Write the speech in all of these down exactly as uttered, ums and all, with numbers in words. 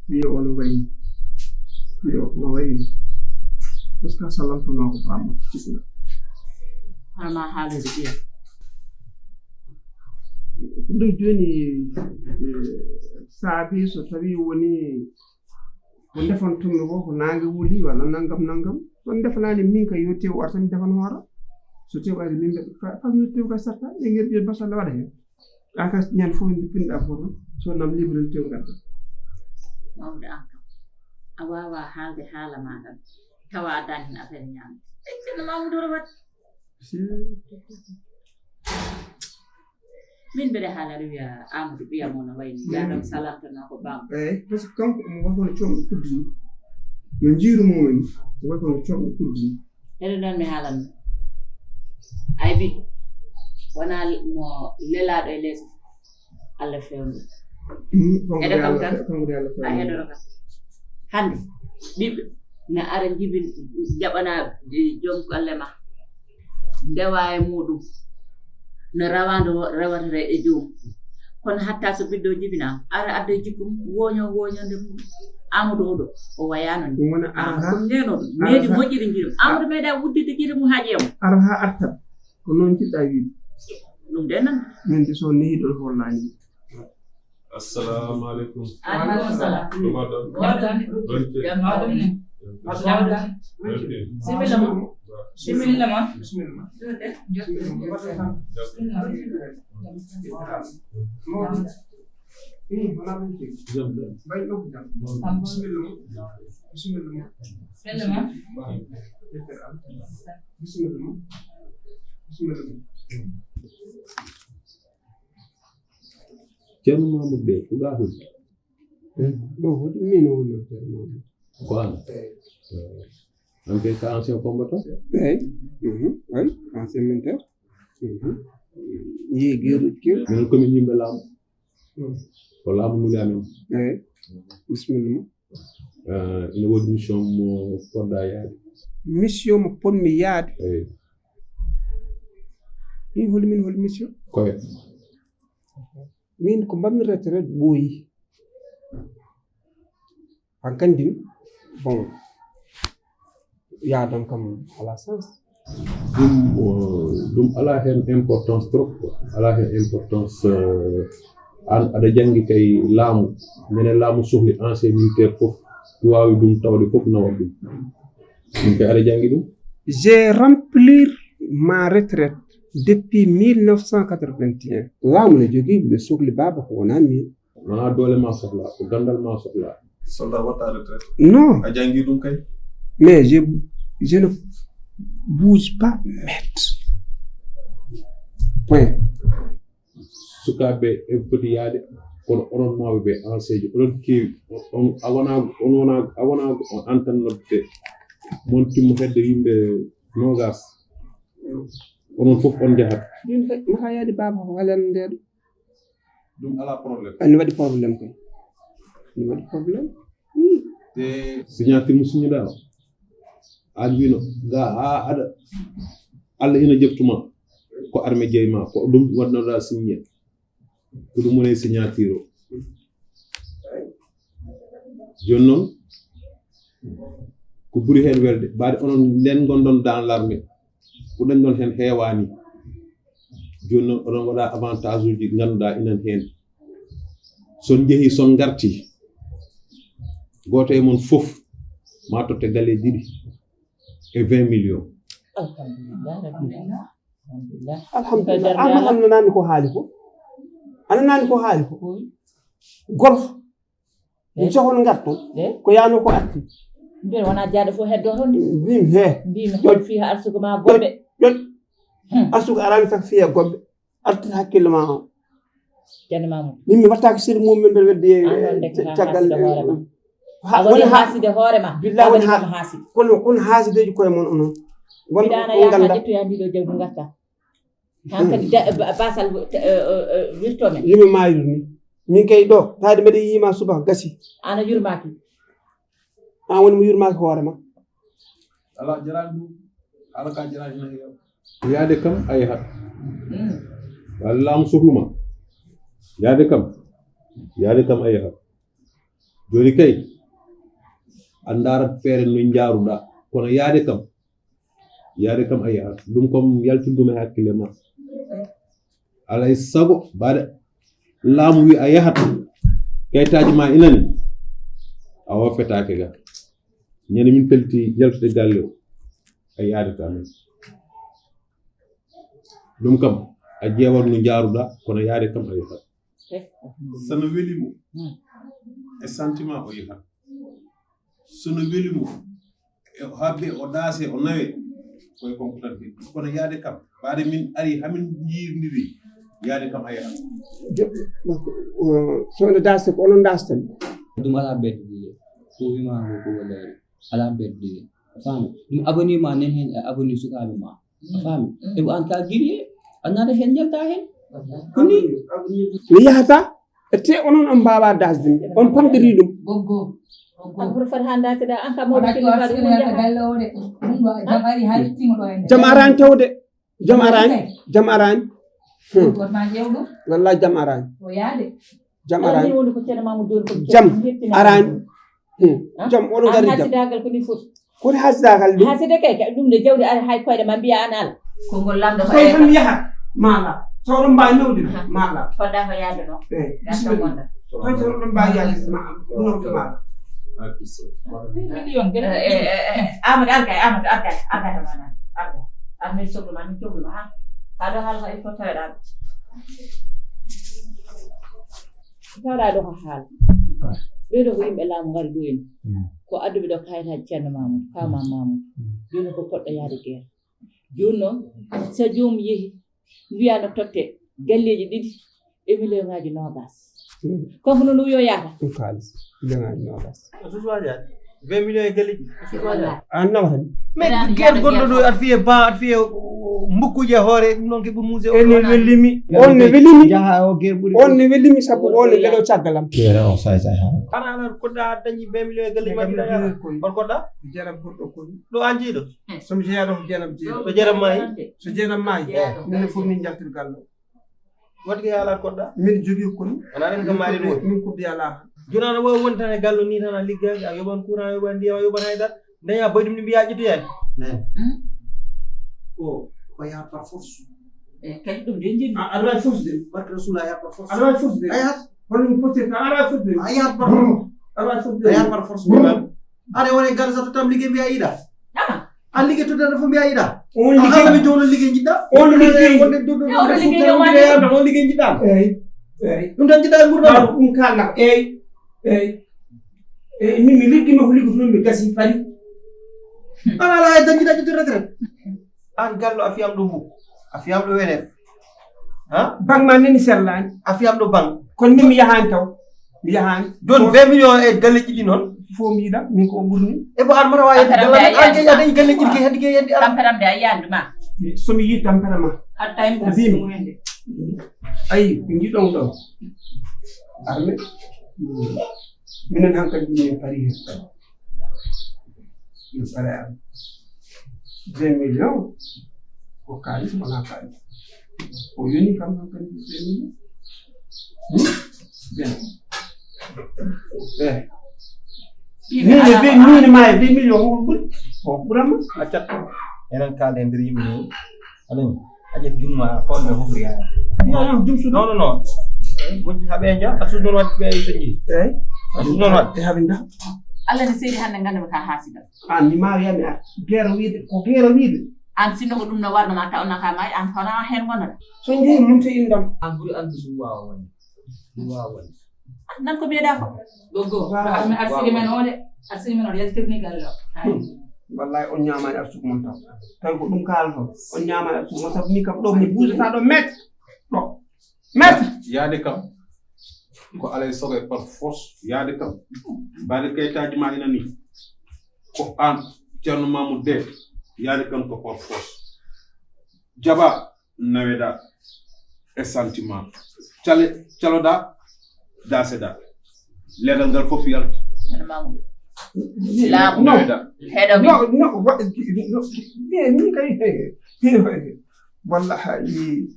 Ɓiyo o no wayi. Ɓiyo o no wayi. Est-ce que a salantonoo ko bamma cikkuɗa? Hama haalde ɓiya. Ɗum jooni, eh, saabi so tawi woni ko ndefantummi ko, ko naange wuli walla nanngam nanngam. So ndefanaani min kay yo tew ar tan mi defan hoora. So tew ari min mbe-, fa-, fa mi tew kay sarta, ɓe ngel ɓiya basalla waɗa heen. An kay ñande fof nde pinɗa fof, so nam libre tew ngadda. Mawɗo an kam. A waawaa haalde haala ma ngan. Tawa a dañi heen affaire ñaamde. Ey, ceerno Mamoudou Rawat. Min mbeɗa haalana wiya Amadou ɓiya mo no wayni. Jaɗam salamtana ko bam. Eyi, par ce que kanko omo wayi kono coomɗo kuddi ni. No njiiru mo woni, o wayi kono coomɗo kuddi ni. Heɗo noon mi haalan. Ay ɓiɗɗo. Wonaa mo lelaaɗo e lees. Allah fewndo. Eɗo kam tan, a heɗoto kam. Hannde, ɓiɓɓe, na ara njibin, jaɓana, eh, joom galle ma. Ndewa e muɗum. No rawando rewata e joom. Kono hatta so ɓiɗɗo jibinaama, ara adda jikkum, woño, woño nde muɗum. Amadou oɗo, o wayano ni. Ɗum woni ara ha, ko nenoɗo. Needi moƴƴiri jiɗum. Amadou meeɗa wuddide jiɗi mum haaji e mum. Ara ha artat. Ko noon jiɗɗa wiide. Ɗum de nan. Min de so nehi ɗon hollani. Assalamu alaikum. Alaikum salam. Ko mbaɗɗon? Mbaɗɗon? Bonte. Jam mawɗo minen. Jam mawɗo. Bonte. Similla ma. Similla ma. Bisimilla ma. Bisimilla ma. Jam. Jam. Bisimilla ma. Bisimilla ma. Bisimilla ma. Bisimilla ma. Bisimilla ma. Ceerno Mamoudou Bey, ko ga holi? Eh, ɗo holi min o woni o Ceerno Mamoudou. Ko an? Eh. Eh, an kay ka ancien combattant? Eyi. Mhm. Eyi, ancien militaire. Mhm. Yi guerre, guerre. Minen komin yimɓe laamu. Mm. Ko laamu nuli amen. Eyi. Bisimilla ma. Eh, ina woodi mission mo poɗɗa yaade. Mission mo ponmi yaade? Eyi. Min holi, min holi mission? Koye. Min ko mbaɗmi retraite ɓooyi. Hankandi, bon, yaadam kam ala sens. Ɗum, eh, ɗum alaa heen importance trop, quoi. Alaa heen importance, eh, an aɗa janngi kay laamu. Minen laamu sohli ancien militaire fof, ɗum waawi ɗum tawde fof nawa ɗum. Ɗum kay aɗa janngi ɗum? J'ai rempli ma retraite depuis mille neuf cent quatre-vingt-un. Laamu ne jogii ɓe sohli baaba ko wonaa min. Wonaa doole ma sohla, ko ganndal ma sohla. Soldat watta retraite. Non. A janngi ɗum kay. Mais je, je ne bouge pas mètre. Point. Sukaaɓe e poti yaade, kono onon mawɓe ɓe, enseignant, oɗon keewi, on, a wona, on wona, a wona on antan nodde, mon timmo hedde yimɓe noogas. Onon fof on njahat. Ɗum kay, mata yaade baaba ko walan ndeɗo. Ɗum alaa problème. Ene waɗi problème kay. Ene waɗi problème. Hmm. Te signature mo signuɗaa o, aan wino, ga, a, aɗa, Allah ina jeftuma, ko armée jeyi ma, ko ɗum waɗnoɗaa signé, ko ɗum woni signature o. Jooni noon, ko ɓuri heen welde, mbaɗe onon nden ngonɗon dans l'armée, ko dañɗon heen heewaani. Jooni noon, oɗon waɗa avantage uji ɗi ngannduɗaa inan heen. So on njehii, so on ngartii, gooto e mon fof ma totte galle ɗiɗi e vingt millions. Alhamdulillah, rabbil alamin. Alhamdulillah. Alhamdulillah. An a nanaani ko haali ko? A nanaani ko haali ko? Golf. Min sohon ngarton. Ko yaano ko arti. Mbiɗo wona jaaɗo fof heddo toon de. Mbimi he. Mbimi hol fii arsugo ma gombe. Ƴoƴ. Arsugo arani tan fii e gombe. Artir hakkille ma o. Ceerno Mamoudou. Min mi wattaka sir mum min mbeɗa weddi caggal. Woni haside hoore ma. Billahi woni haside. Kono kono hasideji koye mon onon. Won on ganda. Ƴettoya ndiɗo jawdi garta. Hankadi basal wirto men. Yimɓe maayru ni. Min kay ɗo taade mbeɗa yiima subaka gasi. Ana yurmaki. An woni mo yurmaaki hoore ma. Ala jarani ɗum. Ala ka jarani na heewa. Yaade kam a yahat. Walla laamu sohluma. Yaade kam. Yaade kam a yahat. Joni kay. A ndaarat feere no njaaruɗa. Kono yaade kam. Yaade kam a yahat. Ɗum kam yaltu ɗum e hakkille ma. Alay sago baade laamu wi a yahat. Kaytaaji ma inani. A wofetaake ga. Ñande min pelti yaltude galle o a yaadata min. Ɗum kam a ƴeewat no njaaruɗa kono yaade kam a yahat. Sono weli mo e sentiment o yahat. Sono weli mo e habbe o daase o nawe koye konko tan heddi kono yaade kam baade min ari hamin yiirndiri yaade kam a yahat. Sono daase ko onon daastan. Ɗum ala beddude ko wima ko ko wallari. Ala beddude. A faami? Ɗum avenir ma nen hen e avenir sukaaɓe ma. A faami? Eɓe an ka giri a nata hen jalta hen. Koni mi yahata e te onon on mbawa dasde mi on pamɗiri ɗum. Goggo. Goggo. An hoto foti han date ɗa an ka mawɗo kini fati ɗum jaha. Jam ari ha yettimo ɗo en. Jam arani tawde. Jam arani. Jam arani. Gotma ƴeew ɗum. Wallahi jam arani. O yaade. Jam arani. Jam arani. Jam oɗo gari jam. Hasidagal ko ni foti. Koni hasidagal ɗum? Haside kay kay ɗum ne jawdi ari hay koyɗe ma mbiya an ala. Kongol lamɗo ko koy tan yaha mala. So oɗon mbawi nawde mala. Fodda ko yaade no. Eyi, bisimilla. Koy tan oɗon mbawi yaade ma nawde mala. Million gel. Amadou arkay amadou arkay arkay mana arkay. Armin soglo ma min soglo ma ha. Haɗo halka il faut taweɗa. Tawɗa ɗo ko haala. Ɓeɗo ko yimɓe laamu ngari ɗo en. Ko adduɓe ɗo kayitaji Ceerno Mamoudou, Kawma Mamoudou. Joni ko poɗɗo yaade guerre. Joni noon so joomum yeehi mbiya no totte galleji ɗiɗi e million ngaji nogas. Kanko noon o wiyo yaata. Ɗum kalis million ngaji nogas. Vingt millions e galleji. An nawa tan. Mais guerre gonɗo ɗo aɗa fiye ba aɗa fiye mbukkuji e hoore ɗum noon ke ɓur musée. On ne welimi. On ne welimi. Jaha o guerre ɓuri. On ne welimi sabu on ne lelo caggalam. Guerre o say say ha. Ana ana koɗɗa dañi vingt millions e galleji ma ɗiɗa yaha. On koɗɗa? Jarab goɗɗo kon. Ɗo an jeeɗo. Somi jeeyaɗo ko janam jeeɗo. So janam maayi. So janam maayi. Min fof min jaltir gallo. Waɗi ko yaalaat koɗɗa? Min jogii kon. Wonaa ɗen ko maari ɗum. Min ko mbiya laaha. Jooni aɗa waawi wonde tan e gallo nii tan a liggaaki, a yoɓan courant, a yoɓan ndiyam, a yoɓan haydara. Dañaa boy ɗum ɗi mbiyaa ƴettoyaani. Nani. O ko yaha par force. E kadi ɗum de njiɗmi. Aɗa waawi force de. Barke Rasulullah yaha par force. Aɗa waawi force de. A yahat. Hono ɗum potirta aɗa waawi force de. A yahat par force. Aɗa waawi force de. A yahat par force. Aɗa woni e galle sato tam liggey mbiya yiɗa. An liggey tottata fof mbiya yiɗa. On liggey mi jowno liggey jiɗɗa. On liggey wonde ɗum ɗum ɗum ɗum ɗum ɗum ɗum. Eyi. Eyi. Ɗum tan jiɗɗa e ngurdam. Ɗum kala eyi. Eyi. Eyi min mi liggi ma ko liggotono mi gasi pari. An ala e dañjiɗa ƴettu retraite. An gallo a fiyam ɗum bu a fiyam ɗo wene. Ha bang ma neni sellani a fiyam ɗo bang. Kono min mi yahani taw. Mi yahaani. Jooni vingt millions e galleji ɗi noon. Fof mbiɗa min ko o ɓurni. E ko an mata wawi hedde galle an ke yade e galleji ɗi ke hedde ke hedde an. Tamparam de a yiyani ɗuma. Somi yi tamparam ma. Hatta en ko bimi. Ayi ɓe jiɗon ɗo. Arme. Minen hankadi min pari hen. Min pare am. Vingt millions ko kaalis wona kaalis. O yoni kam hankadi vingt millions. Bien. Eh. Min e vingt min ma e vingt millions ko ɓuri. O ɓurama. A cat enen kalde e nder yimɓe ni. Aɗum a ƴetti junma fodde hofri ha. Yo yo jum suɗo. Non non non. Moƴƴi haɓe ja a suɗ non wadde ɓe so jii. Eyi. A suɗ non wadde. E haɓe ja. Allah ne seedi hannde nganndu ka haasida. An mi maari yami ar geero wiide ko geero wiide. An sinno ko ɗum no warno ma tawna ka maari an kono hen gonata. So jeeyi mum to indam. An ɓuri andu ɗum wawa wonde. Ɗum wawa wonde. Nan ko mbiyeɗa ko. Goggo no armi arsiri men o de. Asii min on yaltirni galle o. Wallahi on ñaamaani arsuku mon taw. Tawi ko ɗum kaalotoo. On ñaamaani arsuku mon sabu min kam ɗo mi buusata ɗo mètre. Ɗo. Mètre. Yaade kam. Ko alay sogo e par force. Yaade kam. Mbaade kayitaaji ma ina ni. Ko aan Ceerno Mamoudou de. Yaade kam ko par force. Jaba. Naweɗa e sentiment. Cale, caloɗa, daseɗa. Leɗal ngal fof yalta. Ene Mamoudou. Laamu. Naweɗa. Heɗo mi. No, no, wa-, no, no, min kay, he, he, he, he. Wallahi,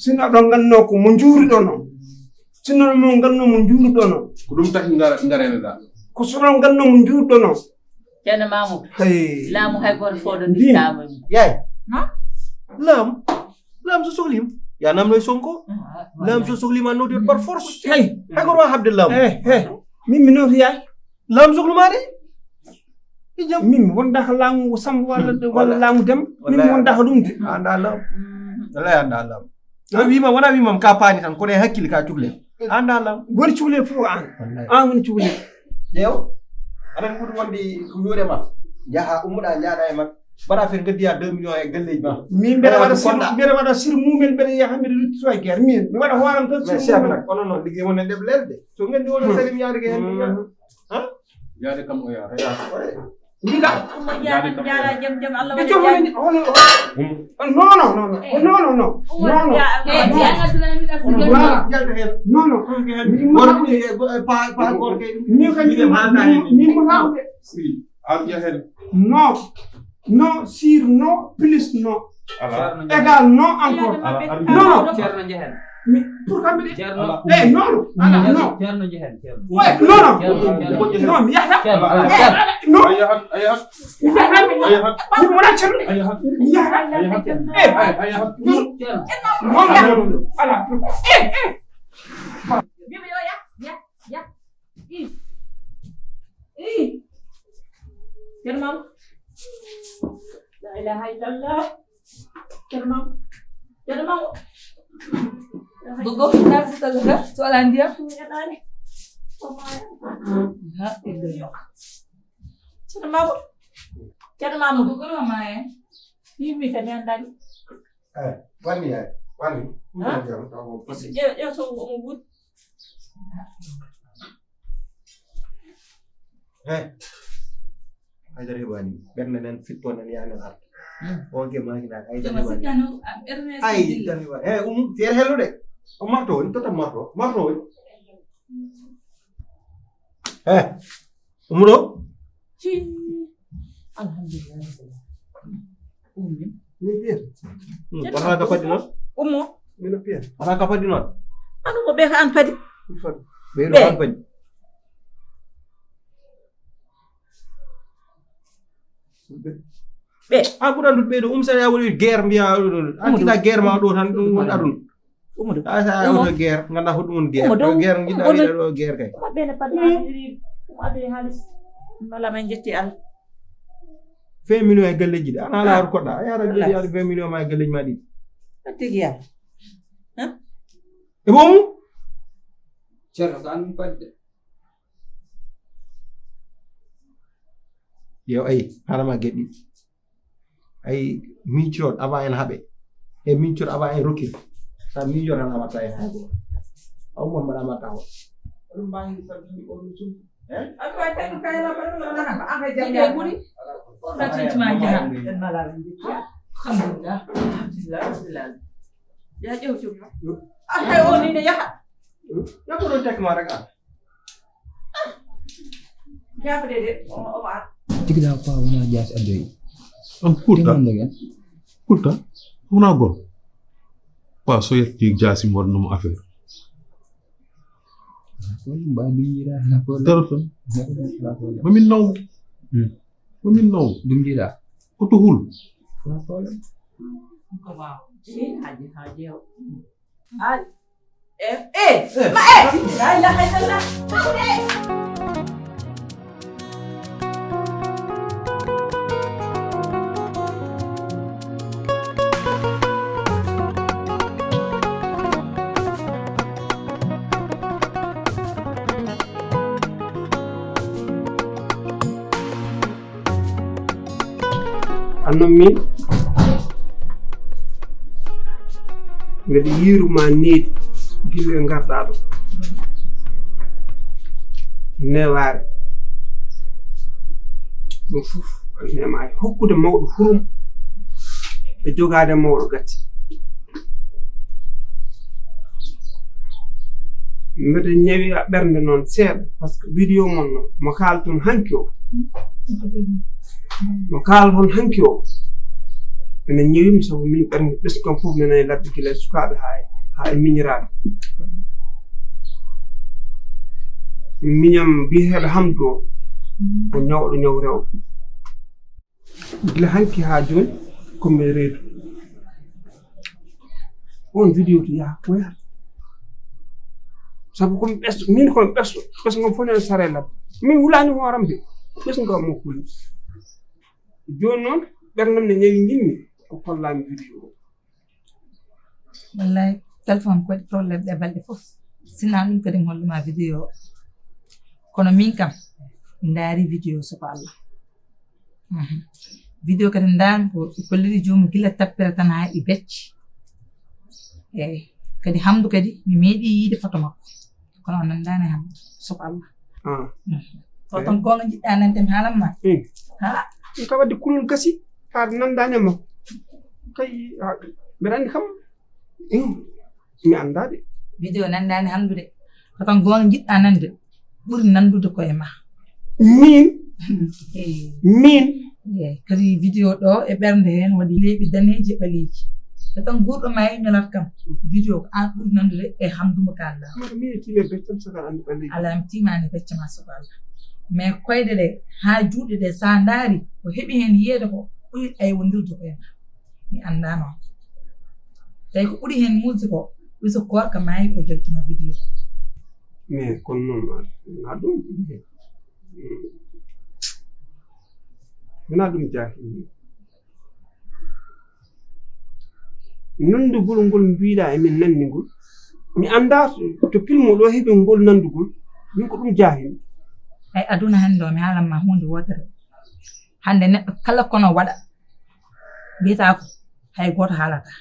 sinno ɗon nganno ko mo njuuruɗon o. Sinno mo nganno mo njuuruɗon o. Ko ɗum taki ngar-, ngareneɗa. Ko soɗon nganno mo njuuruɗon o. Ceerno Mamoudou. Hey. Laamu hay gooto fooɗondittaama e mum. Yaay. Ha? Laamu. Laamu so sohliima. Ya namno e Sonko. Ah, laamu so sohliima a noddir par force. Hey. Hay gooto waawa haɓde laamu. Eh, eh. Min mi noti yaay. Laamu sohlumaa de. I jam. Min mi wonda ko laamu Samba walla, walla laamu Demba. Min mi wonda ko ɗum de. Annda laamu. Mm. Wallahi annda laamu. A wiima, wona wiimam ka paani tan, kono e hakkille ka cuklel. Annda lam. Woni cuklel fof ko an. Wallahi. An woni cuklel. Ƴeew. Aɗa ɓuri wonde ko yoore ma. Njaha ummuɗa njaada e makko. Mbaɗa feere ngaddiya deux millions e galleeji ma. Min mbeɗa waɗa sir, mbeɗa waɗa sir mumel, mbeɗa yaha mbeɗa luttito e guerre. Min mi waɗa hooram tan sir mumel. Mais chef nak, onon noon liggey mon en ɗeɓ leerde. So ngaddi onon salim yaade ko hen. Ha? Yaade kam o yaha. Ndiga. Umma jaara jaara jam jam Allah waɗi jaam. Hono, hono, non, non, non, non, non, non, non. Umma jaara. Eh, jaara jaara min assude. Voilà, jalta hen. Non, non. Wala mi pa pa gorke. Mi ko mi mi mo hawde. Si, am jahen. Non. Non, sur non, plus non. Ala. Égal non encore. Ala, armi. Non, non. Ceerno Njehen. Mi, pour kamɓe de. Ceerno. Eh, non, non. Ala, non. Ceerno Njehen, Ceerno. Ouais, non, non. Ceerno, Ceerno. Non, mi yahata. Ceerno, ala, Ceerno. Non. Ayahat, ayahat. Mi yahata. Ayahat. Mi wona Ceerno. Ayahat. Mi yahata. Ayahat. Eh, ay, ayahat. Non. Ceerno. Non, non, non, non. Ala. Eh, eh. Bibi yo ya, ya, ya. I. I. Ceerno Maam. La ilaha illallah. Ceerno Maam. Ceerno Maam. Gogo, nar si taga ka, so ala ndiyam. Ñaɗaani. La ilaha illallah. Ceerno Maam. Ceerno Maam. Gogo no ma en. Yimɓe kadi anndani. Eh, wani, eh, wani. Ha? Ƴeew, ƴeew so omo wuuri. Eh. Haydara heɓaani. Ɓernde nen, fitto nen, yaha nen arta. Hmm. On ke maaki na, Haydara heɓaani. Ay, Haydara heɓaani. Eh, um, fier hello de. O marto, ni tota marto. Marto. Eh. Umro? Ci. Alhamdulillah. Ummi. Min piya. Hmm, wata ka fadi noon? Ummo. Min piya. Wata ka fadi noon? Anu mo ɓe ka an fadi. Ɓe ɗo an fadi. Ɓe. Ɓe. A ɓuran ɗum ɓe ɗo um sani a waɗi guerre mbiya ɗo. An kiɗa guerre ma ɗo tan ɗum woni aduna. Umu ɗum. A sa awto guerre, ngannda ko ɗum woni guerre. Umu ɗum. Guerre, njiɗa wiɗa ɗo guerre kay. Uma ɓe ne paɗi an iri, uma ɓe haalis. Mala men jetti Allah. Vingt millions e galleji ɗi. Ana ala har koɗɗa. A yara jetti Allah vingt millions ma e galleji ma ɗi. Tigi ya. Ha? E bomu? Ceerno, ko an mi paɗi de. Yo ayi, haala ma geɗɗi. Ay, mincirot avant en haɓe. E mincirot avant en rokkir. Sa mincirot tan amatta en hay goto. Aw mon mbaɗa amatta on. Ɗum mbawi sabbi on ɗum. Eh? Aɗa wawi tawi kayla baɗa ɗum ɗon ko an hay jam. Inde ɓuri. Ko ɗatinti ma jaha. En mala min jetti. Alhamdulillah. Alhamdulillah. Rabbil alamin. Ya ƴeew jom. Ah, hay on ine yaha. Ya ko ɗon tekki ma rek ah. Tigi da pa wona jaasi addoyi. On kurta. Kurta. Wona gor. Pa so yetti jaasi mo no affaire. Ba dingira na ko. Daro ton. Mamin naw. Hmm. Mamin naw. Dingira. Ko to hul. Na ko. Ko ba. Ni haji haji. Al. Eh, eh, ma, eh, la ilaha illallah. Annon min mbeɗa yiiru ma needi gille ngarɗa ɗo. Newaare ɗum fof nema e hokkude mawɗo hurum e jogaade mawɗo gacce. Mbeɗa ñawi a ɓernde noon seeɗa, parce que vidéo mon noon mo kaalton hanki o mo kaalton hanki o ene ñawimi, sabu min ɓernde ɓesngu kam fof nana e ladde gila e sukaaɓe haa e haa e miñiraaɓe. Miñam biyeteeɗo Hamdu o ko ñawɗo ñaw rewɓe. Gila hanki haa jooni ko mi reedu. On vidéo to yaha ko yaha. Sabu ko mi ɓesngu, min ko mi ɓesngu, ɓesngu ngam fof nana sara e ladde. Min hulaani hooram de, ɓesngu ngam mo huli. Jooni noon ɓernam ne ñawi nginmi ko kollaami vidéo o. Wallay, téléphone ko waɗi problème ɗe balɗe fof. Sinaa ɗum kadi mi holluma vidéo o. Kono min kam mi ndaari vidéo soko Allah. Vidéo kadi ndaarmi ko ɓe kolliri joomum gila tappere tan haa e becce. Eeyi, kadi Hamdu kadi mi meeɗi yiide foto makko. Kono o nanndaani Hamdu soko Allah. Ah, Ko tan goonga njiɗɗa nande mi haalan ma. Mm. Ha, Ɗum kam wadde kulol gasi haa nanndaani e makko. Kay, ah, mbeɗa anndi kam. Mm. Mi anndaa de. Vidéo nanndaani Hamdu de. Ko tan goonga njiɗɗa nande ɓuri nanndude ko e ma. Min, Eeyi. Min, Eeyi, kadi vidéo ɗo e ɓernde heen waɗi leeɓi daneeji e ɓaleeji. Ko tan guurɗo ma e ñolat kam. Vidéo ko aan ɓuri nanndude e Hamdu mo kaalɗa. Mara min e tiimi e beccam sagal anndi ɓaleeji. Alaa mi tiimaani e becce ma soko Allah. Mais koyɗe ɗe haa juuɗe ɗe so a ndaari ko heɓi heen yiyeede ko ɓuri ɗaywondirde ko e ma. Mi anndaa noon. Tawi ko ɓuri heen muusde ko ɓiso koorka maayi ko joltino vidéo. Mais kono noon wonaa ɗum. Wonaa ɗum jaaki. Nanndugol ngol mbiɗa e min nanndi ngol. Mi anndaa to pilmo ɗo heɓi ngol nanndugol. Min ko ɗum jaahimi. Ay aduna hannde o mi haalan ma huunde wootere. Hannde neɗɗo kala kono waɗa mbiyata ko hay gooto haalata.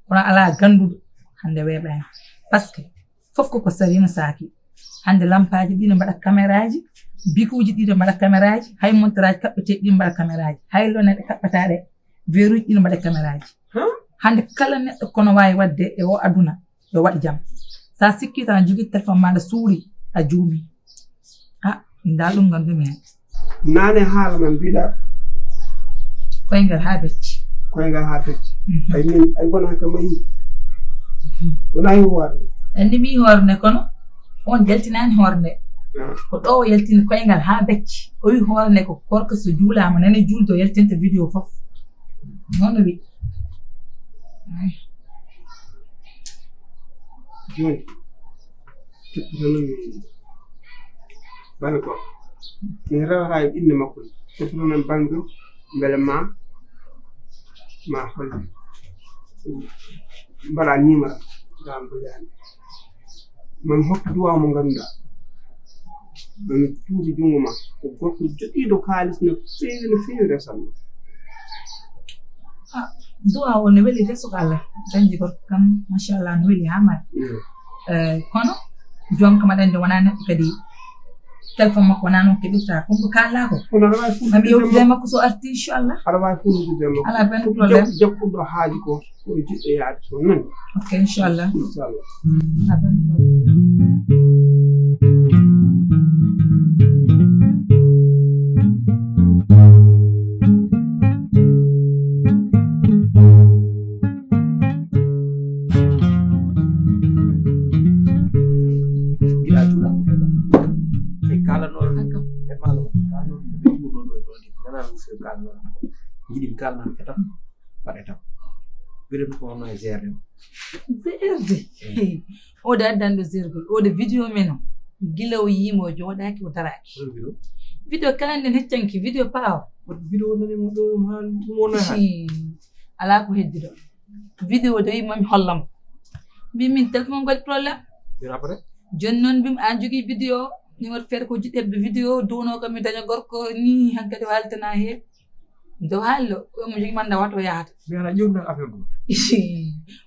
Kono alaa gannduɗo hannde weeɓaani. Parce que fof koko sarino saaki. Hannde lampaaji ɗi no mbaɗa kameraaji, bikuuji ɗi no mbaɗa kameraaji, hay montoraaji kaɓɓeteeɗi ɗi no mbaɗa kameraaji, hay lonneɗe kaɓɓataa ɗe, veeruuji ɗi no mbaɗa kameraaji. Hannde kala neɗɗo kono waawi waɗde e o aduna yo waɗ jam. So a sikkii tan a jogii téléphone ma aɗa suuri a juumii. Ah, ndaal ɗum nganndumi heen. Naane haala ma mbiɗa koyngal haa becci. Koyngal haa becci. Ay min ay wonaa kam a yii. Wonaa e hoore. Anndi mi hoore nde kono on yaltinaani hoore nde. Ko ɗo o yaltini koyngal haa becci. O wi hoore nde ko korka so juulaama nane juulde o yaltinta vidéo fof. Noon o wi. Jooni. Toppitono mi bana ko min rewata e inne makko. Toppitono men bana ɗum mbele ma ma holle mbaɗa nimara ngam mboyaani. Mami hokki duwa mo ngannduɗaa mami tuuti junngo ma ko gorko joɗɗiiɗo kaalis no feewi no feewi resan ma. Duwa o no weli de soko Allah dañde gorko kam machallah no weli ha mari. Kono joom kam aɗa anndi wona neɗɗo kadi téléphone makko wona noon keɗirta comme ko kalla ko. Kono aɗa wawi fullude makko so arti inchallah. Aɗa wawi fullude makko ala ben problème. Jokkuɗo haaji ko ko jiɗɗo yaade toon noon. Ok inchallah. Inchallah. Gila juuɗa. Kay kala noon e malo kala noon ɓe juuɗo ɗo ɗo ni nana no fe kala noon. Jiɗi kala noon étape par étape. Ɓiɗen ko hono e gérde. Gérde. O da dan do zergol o de vidéo men o gila o yimo jooɗaaki o daraaki. Vidéo kala nden heccanki vidéo paawa. Vidéo nani mo ɗo ma mo na ha. Ala ko heddi ɗo. Vidéo de wimami hollamo mbimi min téléphone waɗi problème. Joni noon mbimi an jogui vidéo mi waɗi feere ko jiɗirde vidéo duwno kam mi daña gorko ni hankadi o haltana he. Do hallo, ko mo jogi manda wato yahata. Mi ala ƴewna affaire ɗum.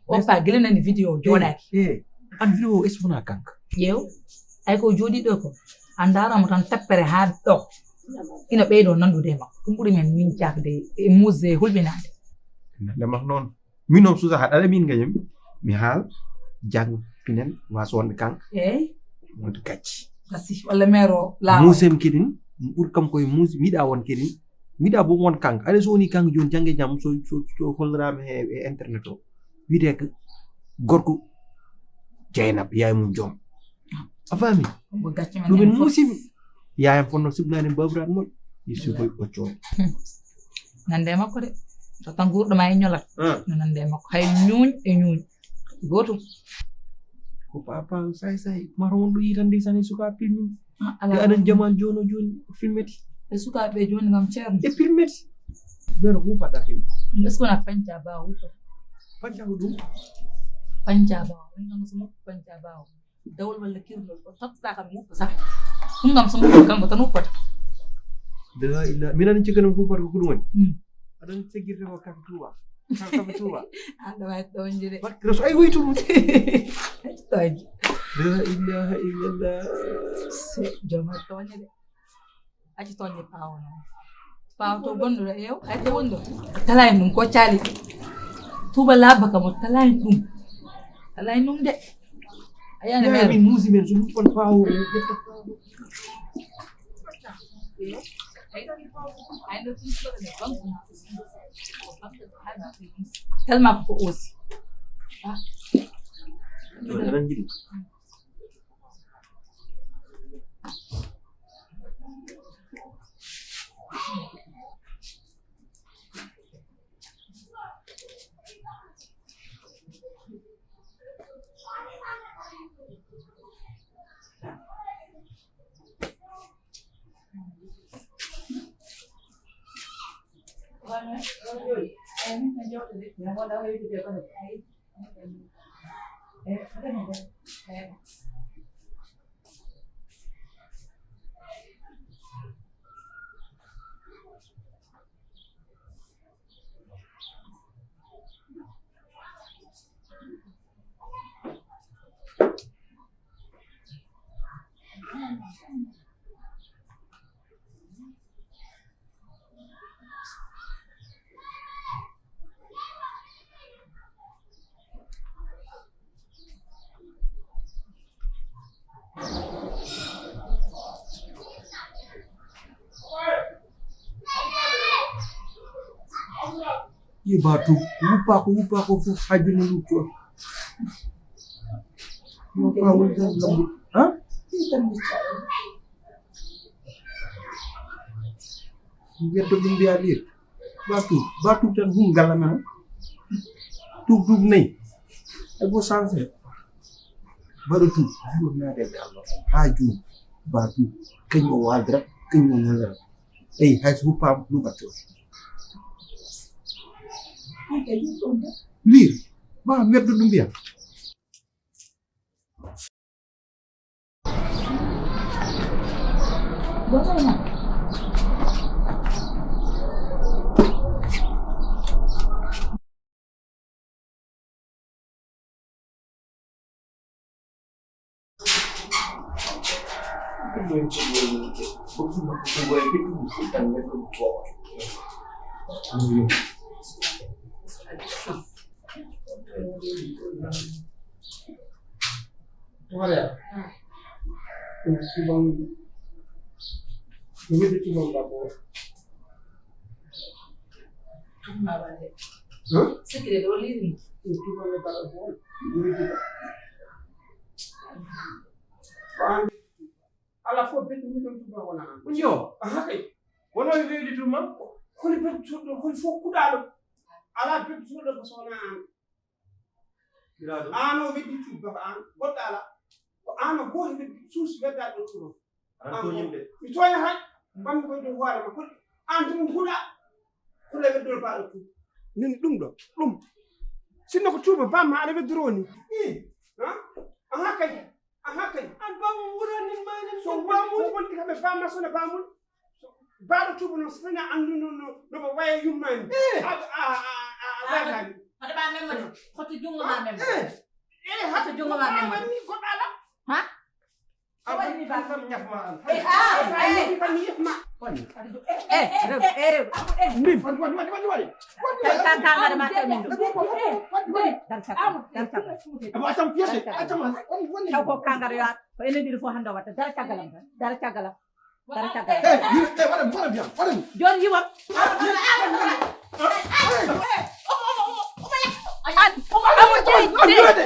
O pa gila nani vidéo jooɗaaki. Eh, an vidéo o est-ce que wona kanka? Ƴeew, ay ko jooɗi ɗo ko. A ndaara mo tan tappere haa ɗo. Ina ɓeydo nandude e makko. Ɗum ɓuri men min jaakde e muusde e hulɓinaade. Nde mak noon. Min noon susa haɗa min gañum. Mi haal jang pinen waso wonde kanka. Eey. Wonde gacci. Gasi, walla mero laawa. Muusem kedin, ɓuri kam koye muus, miɗa won kedin. Miɗa bo won kanka. Aɗa so woni kanka jooni jannge jam, so, so, so holliraama he, e internet o. Wiyetee ko gorko Jeynab, yaay mum joom. A faami? Ko gacce men ɗum en en fof. Muusiɓe. Yaayam fonno sibnaade babiraat moƴƴo. Yo siboy ɓoccooɗe. Hmm. Nande e makko de. So tan guurɗo ma e ñolat. Ah. No nande e makko. Hay ñuuñ e ñuuñ. Gootum. Ko papa say say. Maro won ɗo yitande sani suka pilmi. Ah, ala. E aɗa jaman jono joni. Filmeti. E sukaaɓe jooni kam ceerno. E pilmeti. Mero ko fata ke. Est-ce que na panca ba wuto? Panca ko ɗum? Panca ba. Min kam so mo panca ba. Dawol walla kirlol, o tottata kam wuppa sax. Ɗum kam so mo kanko tan wuppata. La ila, min an cikkano ko fata ko ɗum woni. Hmm. Aɗan seggirde ko kafe Touba. Kafe Touba. An ɗo wawi ɗoñde de. Bakkira so ay woytu ɗum. Tooñde. La ilaha illallah. Se, jooma tooñde de. Acci tooñde paawo noon. Paawo to gonɗo ɗo, eew, ay to wonɗo. Tala en ɗum, ko caali. Tuuba laaba kam, o tala en ɗum. Tala en ɗum de. A yiyaani. Min muusi men, so ɗum on paawo, o ƴetta paawo. Ay, ay, ɗo ɗum ɗo ɗo banque. Tellement ko aussi. Ah. Aɗa njiɗi? Yi ba tu, wupa ko, wupa ko fof hajjuna luttu. Wupa woni tan lambu. Ha? Mbiyatto ɗum mbiya lire. Ba tu, ba tu tan hum galla men. Tuub, tuub nayi. E go sanse. Baɗo tuub, juur naade e Allah. Ha juur. Ba tu, kañ o waldra, kañ o ñalra. Eyi, hay so huppaama, ɗum ɓatto. Lire. Ba merdo ɗum mbiya. Tuuba ya. Ɗum tuuban. Mi weddi tuuban ba bo. Tuuba ba de. Huh? Sikki de ɗo liri. Ɗum tuuban ne ba bo. Mi weddi ba. Ko an. Ala fof beddu mum ɗon tuuba wona an. Yo. Aha kay. Wono mi weddi tuuma. Holi beddu soɗɗo, holi fof kuɗaɗo. Ala beddu soɗɗo ko sona an. Ɓiraaɗo. Aan o weddi tuuba ko aan, goɗɗo alaa. Ko aan o gooto weddi suusi weddaade ɗo tuuba. Aɗa tooñi yimɓe. Mi tooña hay, mbanmi koye dow hoore ma. Ko aan tun huɗa, ko le weddol baaɗo tuuba. Min ɗum ɗo, ɗum. Sinno ko tuuba bamma aɗa weddoroo ni. Ii, ha? Aha kay, aha kay. Aan bamma wuro nin ma nin. So wuro mun wonti kamɓe bamma sona bammun. Baɗo tubu no sina andu no no no ba waya yummani. A a a a wayani. Hade ba men mo. Hoto jungo ma men mo. Eh, hade jungo ma men mo. Ni goɗɗo ala. Ha? Abani ba kam nyaf ma an. Eh, ah, eh, kam nyaf ma. Eh, rew, eh, rew. Min. Wadi wadi wadi wadi wadi. Ka ka ka ngada ma taw min do. Wadi wadi. Dar ka. Dar ka. Abo atam piyase. Atam wadi wadi. Taw ko kangara yo. Ko enen ɗiɗo fof hannde o watta dara caggal am tan. Dara caggal am. Dara caggal am. Eh, eh, waɗa mi, waɗa mi, waɗa mi. Jooni yiwam. An, omo jeyi de.